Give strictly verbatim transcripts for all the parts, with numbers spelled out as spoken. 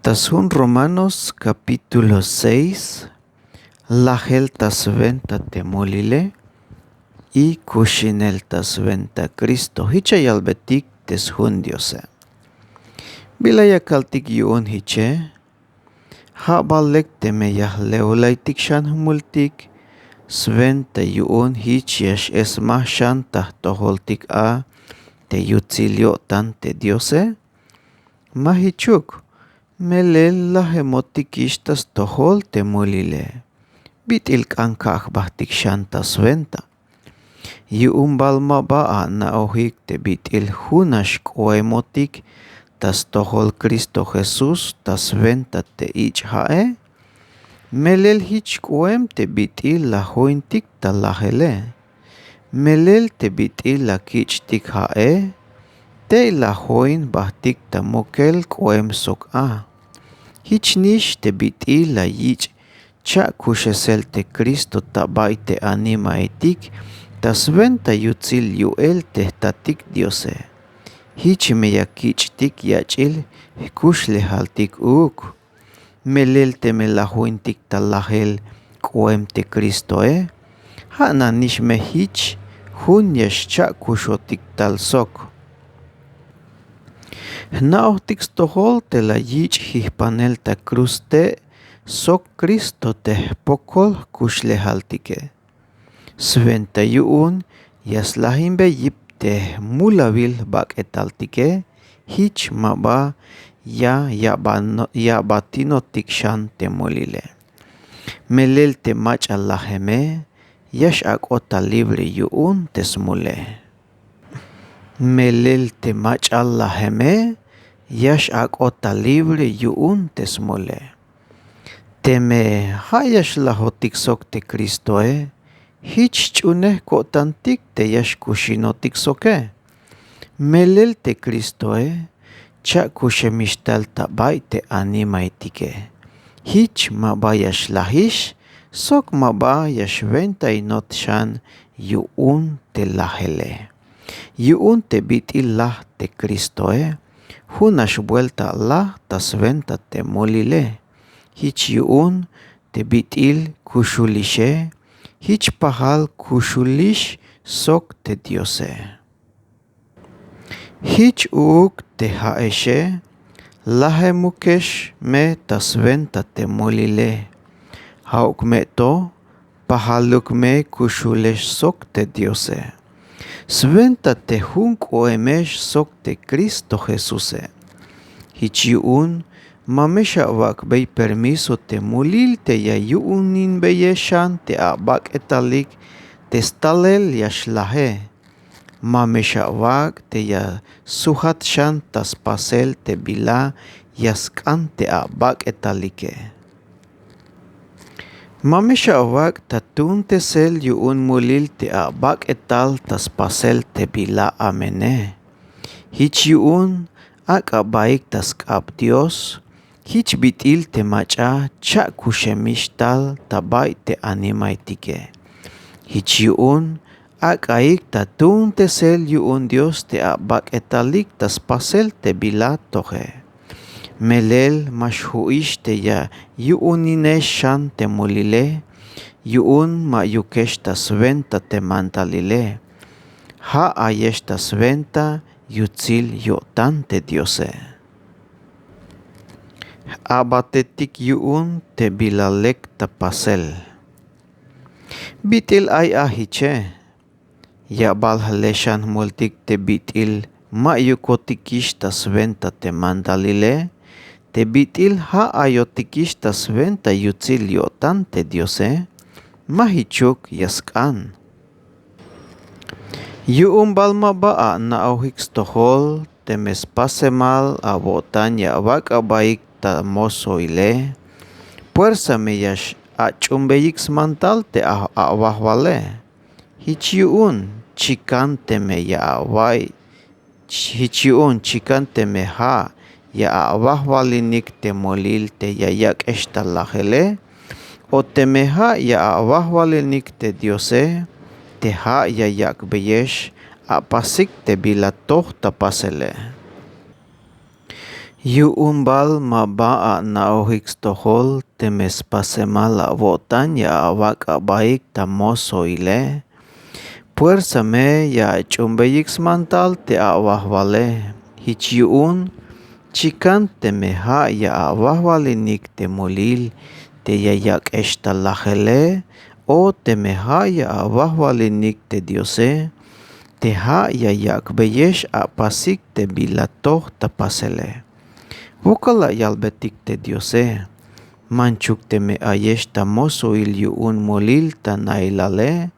Ta sjun Romanos capítulo seis, lajel ta swenta te mulile y kuxinel ta swenta Cristo. Jich ya yalbetik te sjun Diose. Bila ya kaltik yu'un jiche? Ja' bal lek teme ya jleolaytik xan jmultik swenta yu'un jich ya x'esmaj xan ta jtojoltik a te yutsil yo'tan te Diose. Ma jichuk, melel lajemotikix ta stojol te mulile. Bit'il k'an ka' jbajtik xan ta swenta? Yu'un bal ma ba ana'ojik te bit'il junax k'oemotik ta stojol Cristo Jesús ta swenta te ich' ja'e. Melel jich k'oem te bit'il la jointik ta lajele. Melel te bit'il la kich'tik ja'e, tey la join jbajtik ta mukel k'oem sok a. Jich nix te bit'il la yich' cha'kuxesel te Cristo ta bay te animaetik ta swenta yutsil yu'el te jtatik Diose. Jich me ya kich'tik yach'il jkuxlejaltik uuk. Melel teme la jointik ta lajel k'oem te Cristoe, ja' nanix me jich jun ya xcha'kuxotik tal sok. Jna'ojtik stojol te la yich' jijpanel ta cruz te' sok Cristo te jpokol jkuxlejaltike. Swenta yu'un ya slajinbey yip te jmulawil jbak'etaltike, jich ma ba ya ya'batinotik xan te mulile. Melel te mach'a lajeme ya x'ak'ot ta libre yu'un te smule. Melel te mach'a lajeme ya x'ak'ot ta libre yu'un te smule. Teme ja' ya xlajotik sok te Cristoe, jich ch'unej ko'tantik te ya xkuxinotik soke. Melel te Cristoe cha'kuxemix tal ta bay te animaetike. Jich ma ba ya xlajix sok ma ba ya xwentainot xan yu'un te lajele. Yu'un te bit'il laj te Cristoe, junax buelta laj ta swenta te mulile. Jich yu'un te bit'il kuxulixe, jich pajal kuxulix sok te Diose. Jich uuk te ja'exe, lajemukex me ta swenta te mulile. Ja'uk me to, pajaluk me kuxulex sok te Diose. Swenta te jun k'oemex sok te Cristo Jesuse. Jich yu'un ma me xawak'bey permiso te mulil te ya yu'uninbeyex xan te abak'etalik te stalel ya xlaje. Ma me xawak' te ya sujat xan ta spasel te bila ya sk'an te abak'etalike. Ma me xawak' ta tuuntesel yu'un mulil te abak'etal ta spasel te bila amene. Jich yu'un ak'a baik ta sk'ab Dios, jich bit'il te mach'a cha'kuxemix tal ta bay te animaetike. Jich yu'un ak'aik ta tuuntesel yu'un Dios te abak'etalik ta spasel te bila toje. Melel ma xju'ix te ya yu'uninex xan te mulile, yu'un ma'yukex ta swenta te mandalile. Ja' ayex ta swenta yutsil yo'tan te Diose. Abatetik yu'un te bila lek ta pasel. Bit'il ay a jiche? Ya bal jle xan jmultik te bit'il ma'yukotikix ta swenta te mandalile, te bit'il ja' ayotikix ta swenta yutsil yo'tan te Diose. Ma jichuk ya sk'an. Yu'un bal ma ba ana'ojik stojol teme spasemal awo'tan ya awak' abaik ta mozoile, puersa me ya x'ach'umbeyik smantal te awajwale. Jich yu'un chikan teme ya away Jich yu'un chikan teme ja' ya awajwalinik te mulil te ya yak'ex ta lajele, o teme ja' ya awajwalinik te Diose te ja' ya yak'beyex apasik te bila toj ta pasele. Yu'un bal ma ba ana'ojik stojol teme spasemal awo'tan ya awak' abaik ta mosoile. Puersa me ya ach'umbeyik smantal te awajwale. Jich yu'un chikan teme ja' ya awajwalinik te mulil te ya yak'ex ta lajele, o teme ja' ya awajwalinik te diose, te ja' ya yak'beyex apasik te bila toj ta pasele. Wokol la yalbetik te diose. Manchuk teme ayex ta mosoil yu'un mulil ta nailale,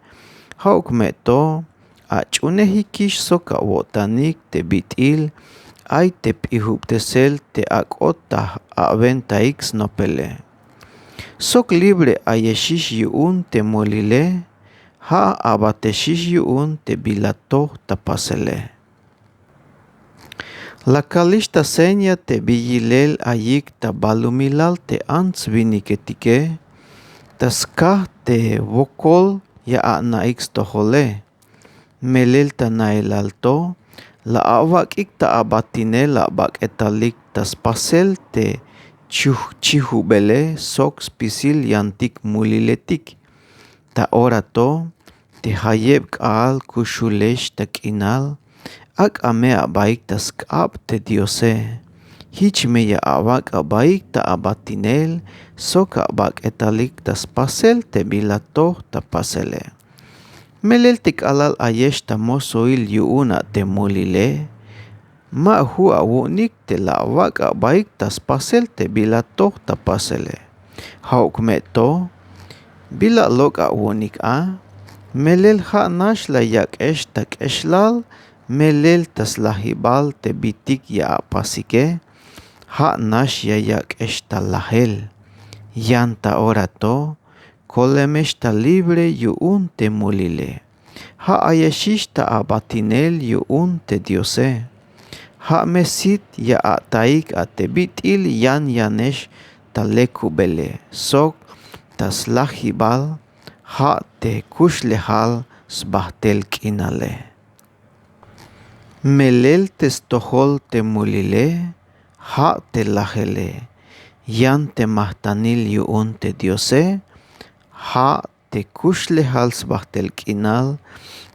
ja'uk me to ach'uunejikix sok awo'tanik te bit'il ay te p'ijubtesel te ak'ot ta awentaik snopele. Sok libre ayexix yu'un te mulile, ja' abatexix yu'un te bila toj ta pasele. La kalix ta seña te bi yilel ayik ta balumilal te ants-winiketike, ta skaj te wokol ya ana'ik stojole. Melel ta nailal to la awak'ik ta abatinel abak'etalik ta spasel te chijubele sok spisil yantik muliletik. Ta ora to te jayeb k'aal kuxulex ta k'inal, ak'a me abaik ta sk'ab te diose. Jich me ya awak' abaik ta abatinel sok abak'etalik ta spasel te bila toj ta pasele. Melel te k'alal ayex ta mosoil yu'un a te mulile, ma ju' awu'unik te la awak' abaik ta spasel te bila toj ta pasele. Ja'uk me to bila lok' awu'unik a. Melel ja' nax la yak'ex ta k'exlal melel ta slajibal te bitik ya apasike. Ja' nax ya yak'ex ta lajel. Yan ta ora to kolemex ta libre yu'un te mulile. Ja' ayexix ta abatinel yu'un te diose. Ja' me sit ya ataik a te bit'il yan yanex ta lekubele sok ta slajibal, ja' te kuxlejal sbajtel k'inale. Melel te stojol te mulile, ja' te lajele. Yan te majtanil yu'un te diose, ja' te kuxlejal sbajtel k'inal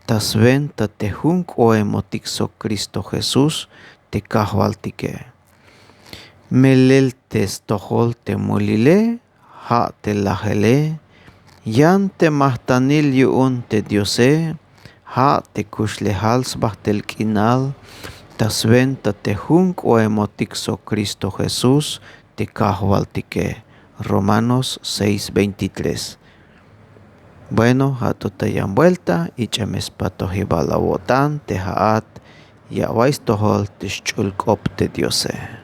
ta swenta te jun k'oemotik sok Cristo Jesús te kajwaltike. Melel te stojol te mulile, ja' te lajele. Yan te majtanil yu'un te diose, ja' te kuxlejal sbajtel k'inal ta swenta te jun k'oemotik sok Cristo Jesús te kajwaltike. Romanos seis veintitrés. Bueno, ja' to ta yan buelta ich'a me spatojibal awo'tan te ja'at ya awa'iy stojol te xch'ul k'op te diose.